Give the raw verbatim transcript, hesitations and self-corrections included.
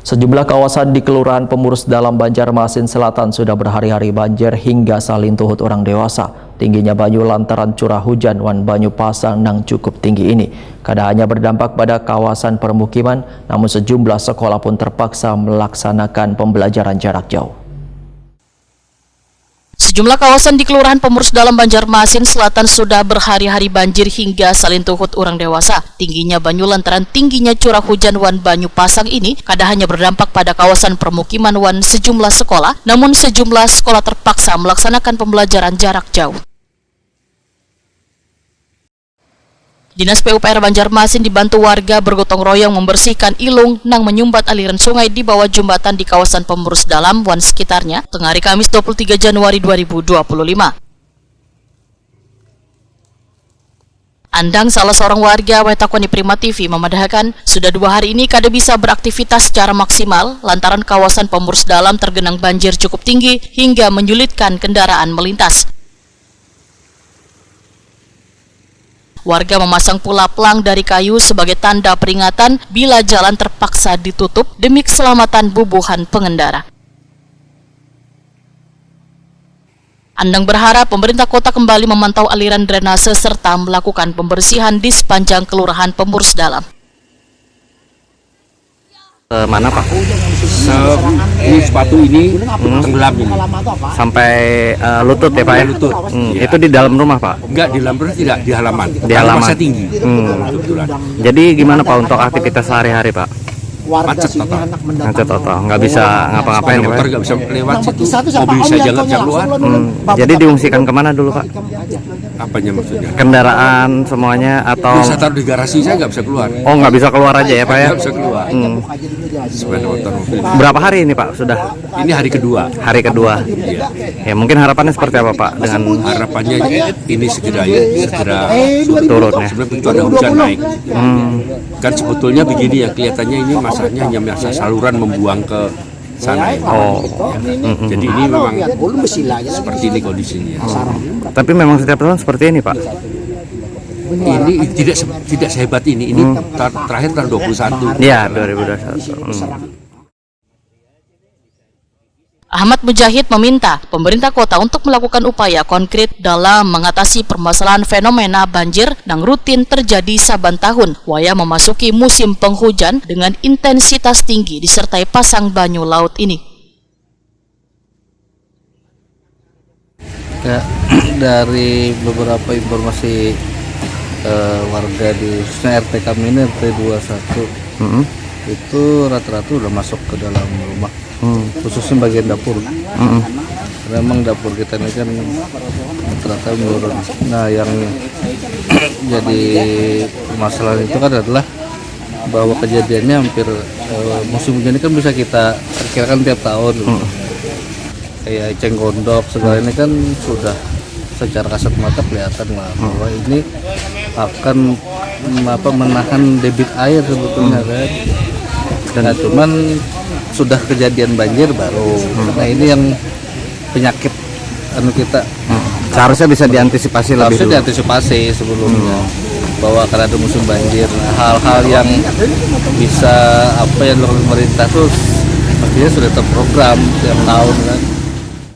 Sejumlah kawasan di Kelurahan Pemurus Dalam Banjarmasin Selatan sudah berhari-hari banjir hingga salintuhut orang dewasa. Tingginya banyu lantaran curah hujan wan banyu pasang nang cukup tinggi ini kada hanya berdampak pada kawasan permukiman, namun sejumlah sekolah pun terpaksa melaksanakan pembelajaran jarak jauh. Sejumlah kawasan di Kelurahan Pemurus Dalam Banjarmasin Selatan sudah berhari-hari banjir hingga salintuhut urang dewasa. Tingginya banyu lantaran tingginya curah hujan wan banyu pasang ini kada hanya berdampak pada kawasan permukiman wan sejumlah sekolah, namun sejumlah sekolah terpaksa melaksanakan pembelajaran jarak jauh. Dinas P U P R Banjarmasin dibantu warga bergotong royong membersihkan ilung nang menyumbat aliran sungai di bawah jembatan di kawasan Pemurus Dalam wan sekitarnya, tengah hari Kamis dua puluh tiga Januari dua ribu dua puluh lima. Andang, salah seorang warga, wayah takuni Prima T V, memadahakan, sudah dua hari ini kada bisa beraktivitas secara maksimal lantaran kawasan Pemurus Dalam tergenang banjir cukup tinggi hingga menyulitkan kendaraan melintas. Warga memasang pula pelang dari kayu sebagai tanda peringatan bila jalan terpaksa ditutup demi keselamatan bubuhan pengendara. Andang berharap pemerintah kota kembali memantau aliran drainase serta melakukan pembersihan di sepanjang Kelurahan Pemurus Dalam. Eh, mana, Pak? Se- ini sepatu ini tenggelam ini. Sampai eh, lutut ya, Pak, ya? Lutut. Hmm, Iya. Itu di dalam rumah, Pak? Enggak, di dalam rumah tidak, di halaman. Di Karena halaman. Masa tinggi. Hmm. Kebetulan. Jadi gimana, Pak, untuk aktivitas sehari-hari, Pak? Macet total. Macet total, nggak bisa ngapa-ngapain ya, Pak? Sepeda motor nggak bisa lewat situ, mobil saja nggak bisa keluar. Hmm, jadi diungsikan kemana dulu, Pak? Apanya maksudnya? Kendaraan semuanya atau Bisa taruh di garasi, saya nggak bisa keluar. Oh, nggak bisa keluar aja ya, Pak, ya? Nggak bisa keluar. Hmm. Sepeda motor, mobil. Berapa hari ini, Pak, sudah? Ini hari kedua. Hari kedua. Iya. Ya, mungkin harapannya seperti apa, Pak, dengan Harapannya ini segera ya, segera Turun ya. Sebenarnya itu ada hujan naik. Hmm. Kan sebetulnya begini ya, kelihatannya ini masanya hanya masa saluran membuang ke sana ya. Oh. Jadi ini memang seperti ini kondisinya. Tapi memang setiap tahun seperti ini, Pak? Ini tidak se- tidak sehebat ini. Ini ta- terakhir tahun dua puluh satu. Iya, dua ribu dua puluh satu. Hmm. Ahmad Mujahid meminta pemerintah kota untuk melakukan upaya konkret dalam mengatasi permasalahan fenomena banjir yang rutin terjadi saban tahun wayah memasuki musim penghujan dengan intensitas tinggi disertai pasang banyu laut ini. Ya, dari beberapa informasi eh, warga di khususnya R T kami ini, R T dua satu, itu rata-rata udah masuk ke dalam rumah, khususnya bagian dapur. Karena memang dapur kita ini kan rata-rata menurun. Nah, yang jadi masalah itu kan adalah bahwa kejadiannya hampir eh, musim hujan ini kan bisa kita perkirakan tiap tahun. Kayak eceng gondok segala ini kan sudah secara kasat mata kelihatan lah bahwa ini akan mm, apa menahan debit air sebetulnya kan. Nah, cuman sudah kejadian banjir baru. Nah, ini yang penyakit anu kita. Seharusnya bisa diantisipasi lebih Harusnya dulu. Diantisipasi sebelumnya bahwa akan ada musim banjir. Nah, hal-hal yang bisa apa yang dilakukan pemerintah tuh mestinya sudah terprogram tiap tahun kan.